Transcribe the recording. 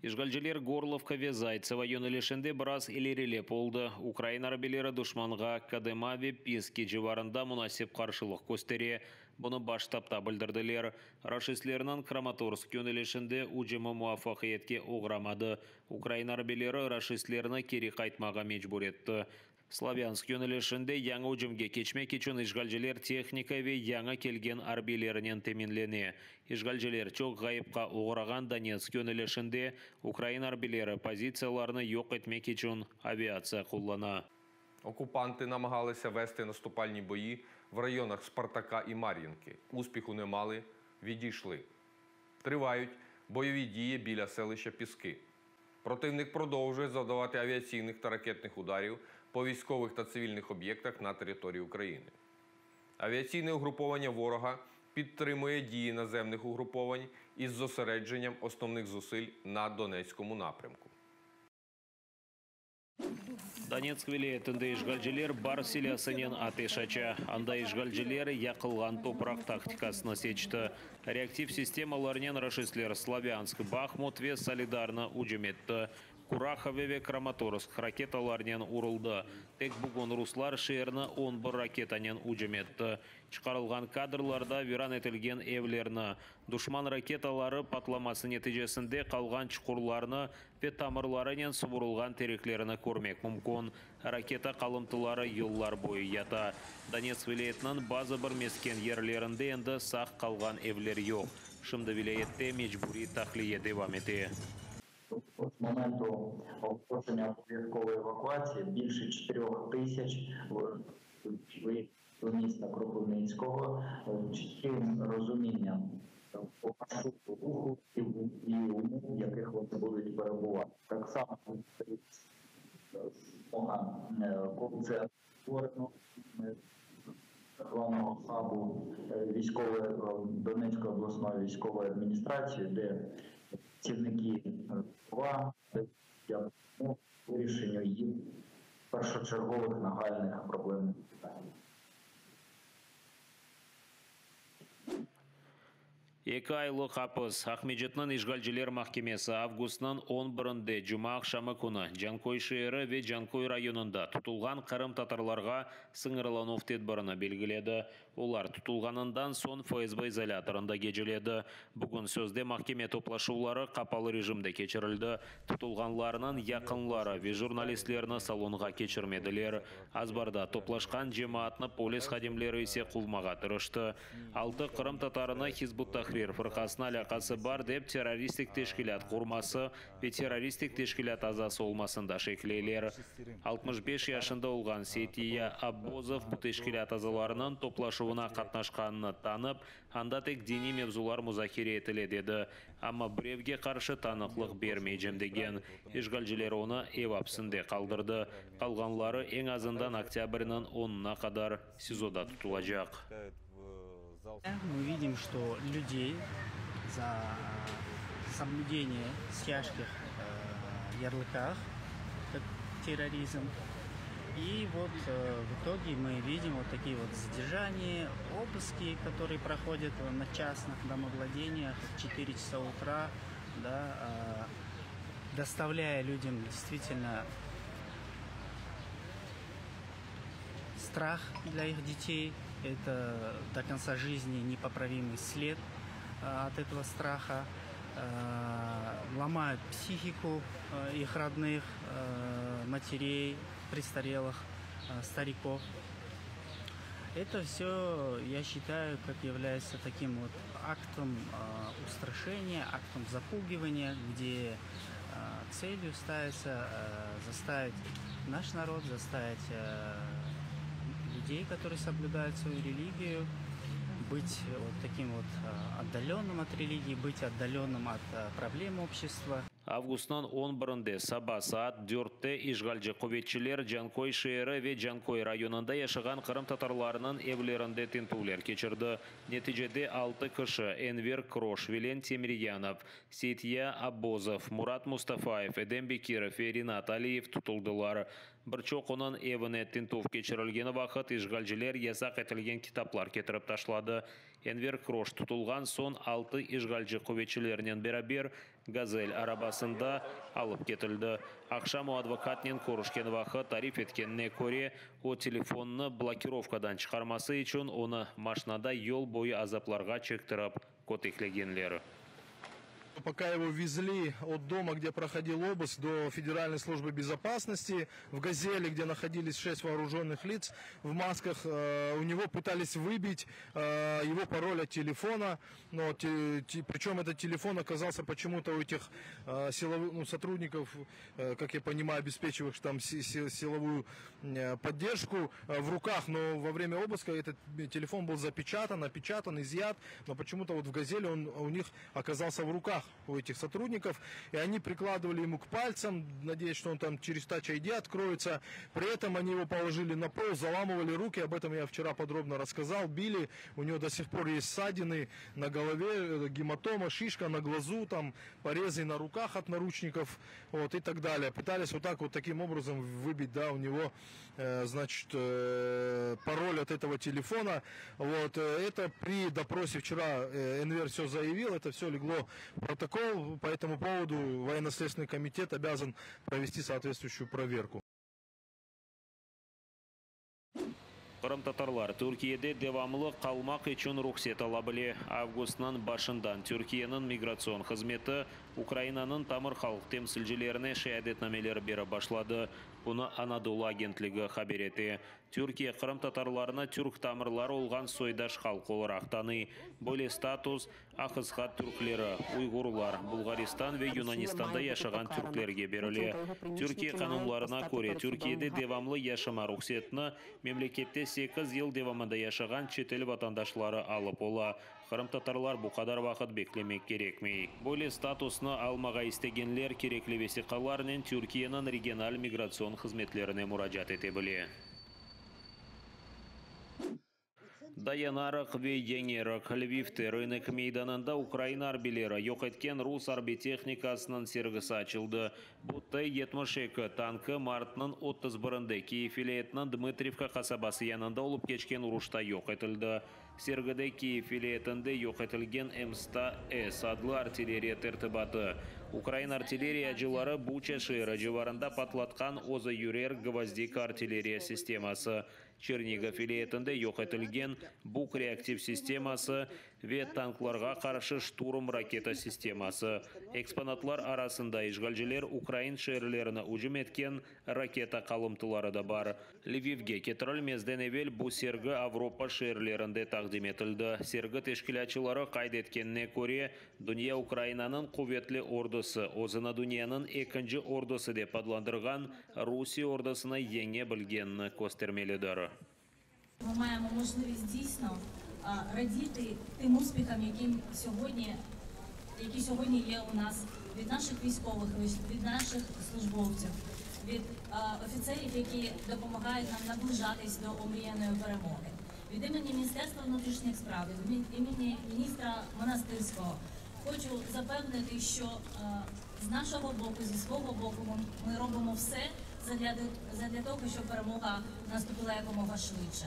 İşğalciler Gorlovka ve Zaytsevo yönelişinde biraz ilerilep oldı. Ukraina arbiyleri duşmanğa Kodıma ve Piski civarında munasip qarşılıq köstere. Bunı Baş ştabda bildirdiler. Raşistlerniñ Kramatorsk yönelişinde ücümi muvafaqiyetke oğramadı. Ukraina arbiyleri raşistlerni keri qaytmağa mecbur etti. Slavânsk yönelişinde yañı ücümge keçmek içün işğalciler tehnika ve yañı kelgen arbiylernen teminlene. İşğalciler çoq ğayıpqa oğrağan Donetsk yönelişinde ukrain arbiyleri pozitsiyalarnı yoq etmek içün aviatsiya qullana. Окупанти намагалися вести наступальні бої в районах Спартака і Мар'їнки. Успіху не мали, відійшли. Тривають бойові дії біля селища Піски. Противник продовжує завдавати авіаційних та ракетних ударів по військових та цивільних об'єктах на території України. Авіаційне угруповання ворога підтримує дії наземних угруповань із зосередженням основних зусиль на Донецькому напрямку. Donetsk vilâyetinde işğalciler bar silâsınen ateş aça. Anda işğalciler yaqılğan topraq taktikasını seçti. Reaktiv sistemalarnen raşistler Slavânsk, Bahmut ve Soledarnı ücüm etti. Kurahove ve Kramatorsk raketalarnen uruldı. Tek bugün ruslar şeerni 11 raketanen ücüm etti. Çıqarılğan kadrlarda viran etilgen evlerni, duşman raketaları patlaması neticesinde qalğan çuqurlarnı ve tamırlarınen suvurılğan tereklerni körmek mümkün. Raketa qalımtıları yollar boyu yata. Donetsk vilâyetiniñ bazı bir mesken yerlerinde endi sağ qalğan evler yoq. Şimdi vilâyette mecburiy tahliye devam ete. З моменту оголошення обов'язкової евакуації більше 4 тисяч виїхали міста Кропивницького з чітким розумінням маршруту руху і умов, в яких вони будуть перебувати. Так само це створено так званого хабу військової Донецької обласної військової адміністрації, де працівники ОВА вирішенню їх першочергових нагальних проблемних питань. Eki aylıq apis. Aqmescitniñ işğalciler mahkemesi avgustnıñ on birinde, cumaaqşamı künü, Canköy şeeri ve Canköy rayonında tutulğan qırımtatarlarğa sıñırlanuv tedbirini belgiledi. Olar tutulğanından soñ FSB izolâtorında geceledi. Bugün sözde mahkeme toplaşuvları qapalı rejimde keçirildi, tutulğanlarnıñ yaqınları ve jurnalistlerni salonğa keçirmediler. Azbarda toplaşqan cemaatnı polis hadimleri ise quvmağa tırıştı. Altı qırımtatarını Hizb ut-Tahrir fırqasına alâqası bar dep terroristik teşkilât qurması ve terroristik teşkilât azası olmasında şekleyler. 65 yaşında olğan Seytiya Abbozov bu teşkilât azalarınıñ toplaşuvına qatnaşqanını tanıp, anda tek diniy mevzular muzakere etile dedi, amma birevge qarşı tanıqlıq bermeycem degen. İşğalciler onı ev apsinde qaldırdı. Qalğanları eñ azından oktâbrniñ onuna qadar SİZOda tutulacaq. Мы видим, что людей за соблюдение тяжких ярлыках, как терроризм. И вот в итоге мы видим вот такие вот задержания, обыски, которые проходят на частных домовладениях в 4 часа утра, да, доставляя людям действительно страх для их детей. Это до конца жизни непоправимый след от этого страха. Ломают психику их родных, матерей, престарелых, стариков. Это все, я считаю, как является таким вот актом устрашения, актом запугивания, где целью ставится заставить наш народ, заставить людей, которые соблюдают свою религию, быть вот таким вот отдаленным от религии, быть отдаленным от проблем общества. Avgustnıñ on birinde saba saat dörtte işğalci quvetçiler Canköy şeeri ve Canköy rayonında yaşağan qırımtatarlarnıñ evlerinde tintüvler keçirdi. Neticede altı kişi, Enver Kroş, Vilen Temiryanov, Seytya Abbozov, Murat Mustafayev, Edem Bekirov ve Rinat Aliyev tutuldılar. Bir çoqunıñ evine tintüv keçirilgeni vaqıt işğalciler yasaq etilgen kitaplar ketirip taşladı. Enver Kroş tutulğan soñ altı işğalci quvetçilernen beraber Gazel arabasında alıp ketildi. Aqşam o advokatnen körüşken vaqıt tarif etkenine köre, o telefonnı blokirovkadan çıqarması içün onı maşnada yol boyu azaplarğa çektirip köteklegenler. Пока его везли от дома, где проходил обыск, до Федеральной службы безопасности, в «Газели», где находились шесть вооруженных лиц в масках, у него пытались выбить его пароль от телефона, но причем этот телефон оказался почему-то у этих силовых, ну, сотрудников, как я понимаю, обеспечивавших там силовую поддержку в руках, но во время обыска этот телефон был запечатан, опечатан, изъят, но почему-то вот в «Газели» он у них оказался в руках у этих сотрудников, и они прикладывали ему к пальцам, надеясь, что он там через Touch ID откроется. При этом они его положили на пол, заламывали руки, об этом я вчера подробно рассказал, били, у него до сих пор есть ссадины на голове, гематома, шишка на глазу, там порезы на руках от наручников, вот, и так далее. Пытались вот так вот таким образом выбить, да, у него, значит, пароль от этого телефона. Вот, это при допросе вчера Энвер все заявил, это все легло в протокол. По этому поводу военно-следственный комитет обязан провести соответствующую проверку. Qırımtatarlar Türkiyede devamlı qalmaq içün ruhset ala bile. Avgustnıñ başından Türkiyeniñ migratsion hızmeti Ukrainanıñ tamır halq temsilcilerine şeadetnameler berip başladı. Bunı Anadolu agentligi haber ete. Türkiye qırımtatarlarnı türk tamırları olğan soydaş halq olaraq tanıy. Böyle status Ahısqa türkleri, uyğurlar, Bulğaristan ve Росія Yunanistanda має бути yaşağan покарана. türklerge Путін berile. та його Türkiye прибічники мають qanunlarına постати köre, перед судом Türkiyede в Гаазі. devamlı yaşama ruhsetini memlekette sekiz yıl devamında yaşağan çetel vatandaşları alıp ola. Qırımtatarlar bu qadar vaqıt beklemek kerekmey. Böyle statusnı almağa istegenler kerekli vesiqalarnen Türkiyeniñ regional migratsion hızmetlerine muracaat ete bile. Dayanarıq ve yeñerik. Lvivde Rınok meydanında Ukraina arbiyleri yoq etken rus arbiy tehnikasınıñ sergisi açıldı. Bu T-72 tankı martnıñ 31-inde Kiyev vilâyetiniñ Dmıtrivka qasabası yanında olıp keçken uruşta yoq etildi. Sergide Kiyev vilâyetinde yoq etilgen Msta-S adlı artilleriya tertibatı, ukrain artilleriyacıları Buça şeeri civarında patlatqan özüyürer Gvozdika artilleriya sisteması, Çernigov vilâyetinde yoq etilgen Buk reaktiv sisteması ve tanklarğa qarşı Şturm raketa sisteması. Eksponatlar arasında işğalciler ukrain şeerlerine ücüm etken raketa qalımtıları da bar. Lvivge ketirilmezden evel bu sergi Avropa şeerlerinde taqdim etildi. Sergi teşkilâtçıları qayd etkenine köre, dünya Ukrainanıñ quvetli ordusı, özüni dünyanıñ ekinci ordusı dep adlandırğan Rusiye ordusını yeñe bilgenini köstermelidir. Ми маємо можливість дійсно радіти тим успіхам, які сьогодні є у нас від наших військових, від наших службовців, від офіцерів, які допомагають нам наближатись до омріяної перемоги. Від імені Міністерства внутрішніх справ, від імені міністра Монастирського хочу запевнити, що з нашого боку, зі свого боку, ми робимо все задля того, щоб перемога наступила якомога швидше.